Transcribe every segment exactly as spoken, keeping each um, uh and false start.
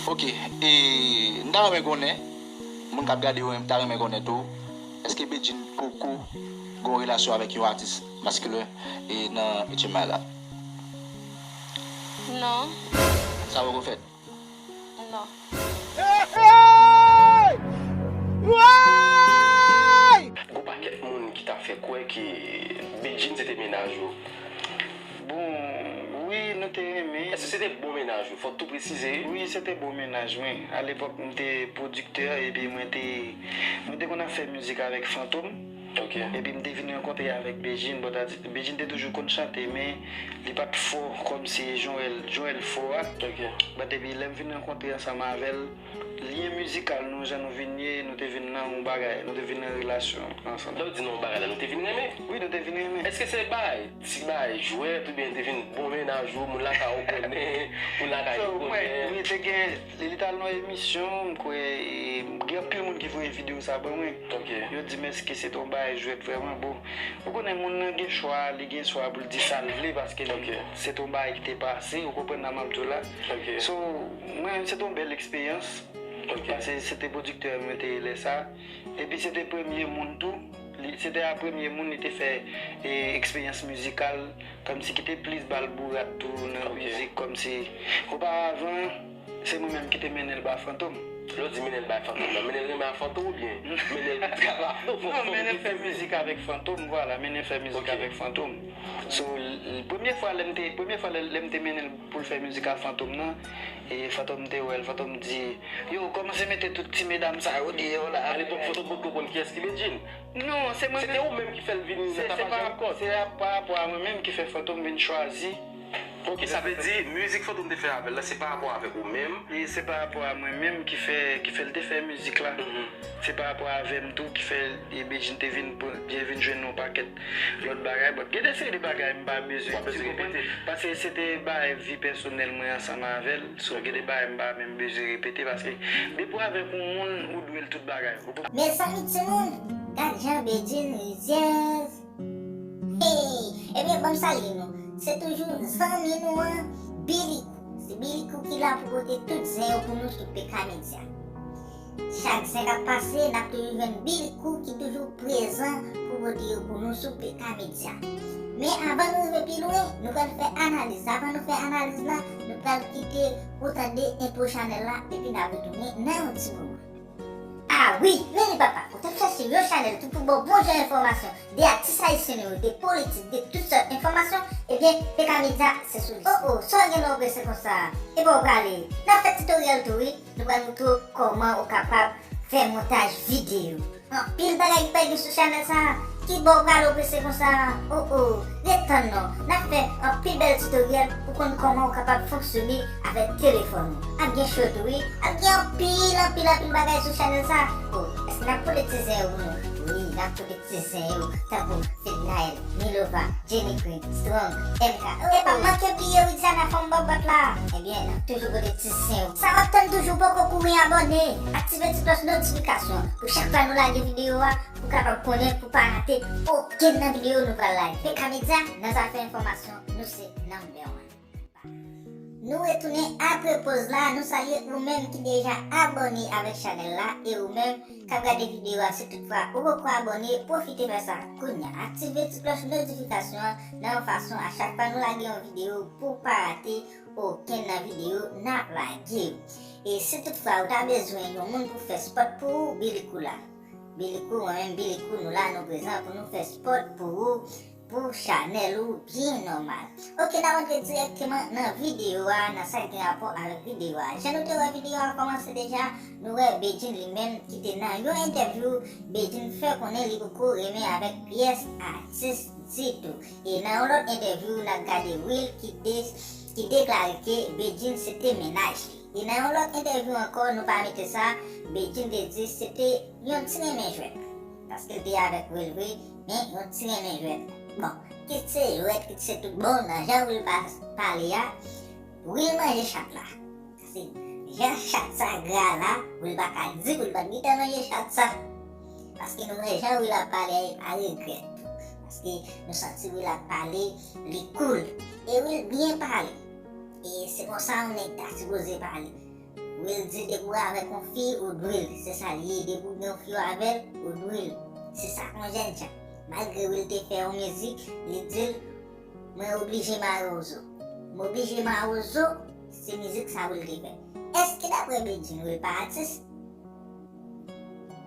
Ok, e m ta renmen konnen, moun k ap gade yo, m ta renmen konnen tou, èske Bedjine poko gen yon relasyon avèk yon atis maskilen e nan H M I la? Non. Sa poko fèt? Non. Gon pakèt moun ki t ap fè kwè ke Bedjine se te mennaj ou. Bon, wi, nou te renmen. Èske se te bon mennaj ou? Fò w tou presize. Wi, se te bon mennaj mwen. Alepòk, m te pwodiktè epi mwen te mwen te konn ap fè mizik avèk Fantom. Ok. Epi m te vin rankontre avèk Bedjine. Bon, Bedjine te toujou konn chante, men li pa t fò kòmsi Joel, Joel fò a. Ok. But epi lè m vin rankontre ansanm avè l, lyen mizikal nou, jan nou vin ye, nou te vin nan yon bagay, nou te vin nan relasyon ansanm. Lè w di nan yon bagay la, nou te vin renmen? Wi, nou te vin renmen. Èske se bagay, ti bagay jwèt oubyen te vin bon mennaj ou, moun lakay ou konnen, moun lakay ou konnen? Wi, te gen, li, li t al nan emisyon, m kwè, e, gen anpil moun ki voye videyo sa ban mwen. Ok. Yo di m èske se t yon bagay jwèt vrèman. Bon, ou konnen moun nan gen chwa, li gen chwa pou l di sa l vle paske li, Ok. se t yon bagay ki te pase, ou konprann sa m ap di w la. Ok. So, mwen menm se t yon bèl eksperyans. Ok. Paske se te pwodiktè mwen te ye lè sa. Epi se te premye moun tou. Li, se te a premye moun li te fè e, eksperyans mizikal, kòmsi ki te plis ba l bourad tou nan Ok. mizik, kòmsi oparavan, se mwen menm ki te mennen l ba Fantom. Lè w di mennen l bay Fantom nan, mennen l renmen ak Fantom oubyen mennen l travay avèk Fantom? Non, mennen l fè mizik avèk Fantom, vwala, mennen l fè mizik Ok. avèk Fantom. So, l- premye fwa lè m te, premye fwa lè, lè m te mennen l pou l fè mizik ak Fantom nan, e Fantom te wè l, Fantom di, yo, kòmanse mete tout ti medam sa yo deyò la. Alepòk, Fantom poko konn kiyès ki Bedjine. Non, se mwen Se te ou menm ki fè l vin nan Se, se Tapajè pa, ankò. Se pa rapò a mwen menm ki fè Fantom vin chwazi. Ok, sa vle di, mizik Fantom te fè avè l la, se pa rapò avèk ou menm. E se pa rapò a mwen menm ki fè, ki fè l te fè mizik la. Mhm. Se pa rapò avè m tou ki fè e Bedjine te vin, te vin jwenn yon pakèt lòt bagay. But gen de seri de bagay m pa bezwen W ap bezwen di, konprann? Repete. Paske se te bagay vi pèsonèl mwen ansanm avè l. So, gen de bagay m pa menm bezwen repete paske depi w avèk yon moun, ou dwe l tout bagay. Ou konprann? Mezanmi timoun, gad jan Bedjine rizyèz. Hey, ebyen, ban m salye nou. Se toujou zanmi nou an, Bilikou. Se Bilikou ki la pou pote tout zen yo pou nou sou P K Media. Chak zen k ap pase, n ap toujou jwenn Bilikou ki toujou prezan pou pote yo pou nou sou P K Media. Men avan nou rive pi lwen, nou pral fè analiz. Avan nou fè analiz la, nou pral kite ou tande entwo chanèl la, epi n ap retounen nan yon ti moman. Ah wi, men li papa, ou t ap chèche yon chanèl tou pou ba w bon jan enfòmasyon de atis ayisyen nou yo, de politik, de tout sòt enfòmasyon, ebyen, P K Media se solisyon. Oh oh, sa w gen lè w prese konsa? Epa w prale. N ap fè titoryèl tou wi, nou pral montre w kòman ou kapab fè montaj videyo. Anpil bagay ki pa gen sou chanèl sa a. Ki bò w prale w prese konsa? Oh oh, ret tann non. N ap fè anpil bèl titoryèl pou konn kòman w kapab fonksyone avèk telefòn ou. Ap gen cho tou wi. Ap gen anpil, anpil, anpil bagay sou chanèl sa. Oh, èske n ap pote ti zen yo pou nou? Wi, n ap pote ti zen yo, tankou Fednaelle, Milova, Jenny Queen, Strong, M K. Oh, epa manke bliye Widiana fanm bòbòt la. Ebyen, n ap toujou pote ti zen yo. Sa w ap tann toujou, poko kouri abòne. Aktive ti klòch notifikasyon pou chak fwa nou lage videyo a, pou kapab konnen, pou pa rate okenn nan videyo nou pral lage. P K Media, nan zafè enfòmasyon, nou se number one. Nou retounen apre poz la, nou salye ou menm ki deja abòne avèk chanèl la e ou menm k ap gade videyo a, si toutfwa ou poko abòne, pwofite fè sa kounya. Aktive ti klòch notifikasyon an nan yon fason a chak fwa nou lage yon videyo pou w pa rate okenn nan videyo n ap lage. E si toutfwa ou ta bezwen yon moun pou fè spòt pou ou, Bilikou la. Bilikou, mwen menm Bilikou, nou la, nou prezan pou nou fè spòt pou ou, pou chanèl ou byen nòmal. Ok, n ap antre dirèkteman nan videyo a, nan sa ki gen rapò avèk videyo a. Jan nou te wè videyo a kòmanse deja, nou wè Bedjine li menm ki te nan yon entèvyou, Bedjine fè konnen li poko renmen avèk pyès atis ditou. E nan yon lòt entèvyou, n ap gade Will ki de, ki deklare ke Bedjine se te mennaj li. E nan yon lòt entèvyou ankò, nou pa mete sa, Bedjine te di se te yon ti renmen jwèt. Paske l te avèk Will vre, men yon ti renmen jwèt. Bon, kit se jwèt, kit se tout bon, nan jan Will pa, pale a, Will manje chat la. Se jan chat sa gra la, Will pa ka di Will pa t gentan manje chat sa. Paske nou wè jan Will ap pale a, e pa regrèt tou. Paske nou santi Will ap pale, li cool. E Will byen pale. E se konsa yon nèg ta sipoze pale. Will di depi w avèk yon fi, ou dwe l. Se sa l ye. Depi w gen yon fi w avè l, ou dwe l. Se sa k yon jènjan. Malgre Will te fè yon mizik, li di l, mwen oblije mare w zo. M oblije mare w zo, se mizik sa Will te fè. Èske daprè Bedjine, Will pa atis?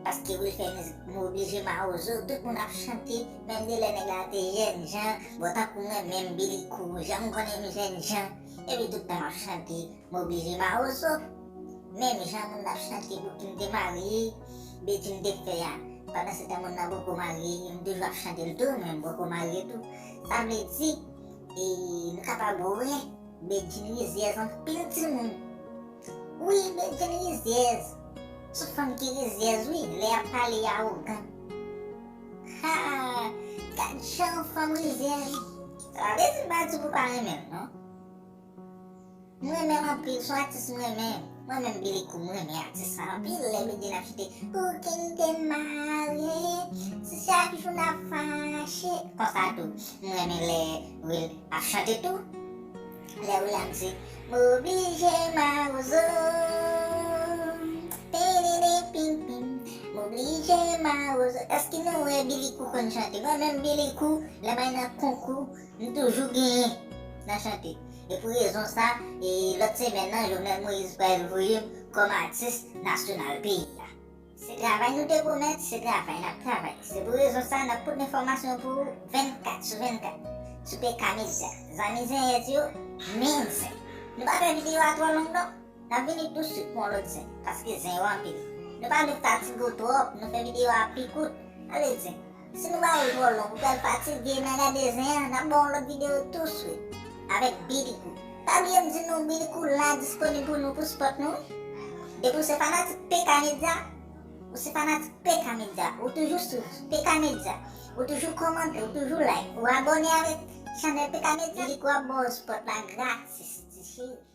Paske Will fè mizik, m oblije mare w zo, tout moun ap chante, menm de lè nèg la te jènjan, bon tankou mwen menm Billy Cool, jan m konnen m jènjan, epi tout tan m ap chante, m oblije mare w zo. Menm jan moun ap chante pou ki m te marye, Bedjine te fè a. Pandan se tan moun nan poko marye, m toujou ap chante l tou, men m poko marye tou. Sa vle di, e, nou kapab wè Bedjine rizyèz anpil timoun. Wi, Bedjine rizyèz. Se fanm ki rizyèz, wi, lè y ap pale y awogan. Ha! Gad jan yon fanm rizyèz. Sa pa vle di m pa di pou pa renmen l, non. M renmen l anpil, se yon atis m renmen. Mwen menm Billy Cool, m renmen atis sa anpil. Lè Bedjine ap chante, pou ki n te mare, si chak jou n ap fache. Konsa tou, m renmen lè Will ap chante tou. Lè Will ap di, m oblije mare w zo. Pinini pim pim, m oblije mare w zo. Èske nou wè Billy Cool konn chante? Mwen menm Billy Cool, lè m al nan konkou, m toujou genyen nan chante. E pou rezon sa, e lòt semèn nan, Jovenel Moïse pral voye m kòm atis nasyonal peyi a. Se travay nou te pwomèt, se travay n ap travay. Se pou rezon sa, n ap pote enfòmasyon pou ou vennkat sou vennkat sou P K Media. Zanmi zenyèz yo, men zen. Nou pa fè videyo a twò long non. N ap vini touswit pou yon lòt zen, paske zen yo anpil. Nou pa vle fatige w twòp, nou fè videyo a pi kout. Sa vle di, si nou ba ou twò long, ou pral fatige nan gade zen an, n ap ba w yon lòt videyo touswit avèk Billy Cool. Pa bliye m di nou, Billy Cool la disponib pou nou pou sipòt nou. Depi w se fanatik P K Media, ou se fanatik P K Media, ou toujou sou P K Media, ou toujou kòmante, ou toujou like, ou abòne avèk chanèl P K Media, Billy Cool ap ba w sipòt la gratis, ti cheri.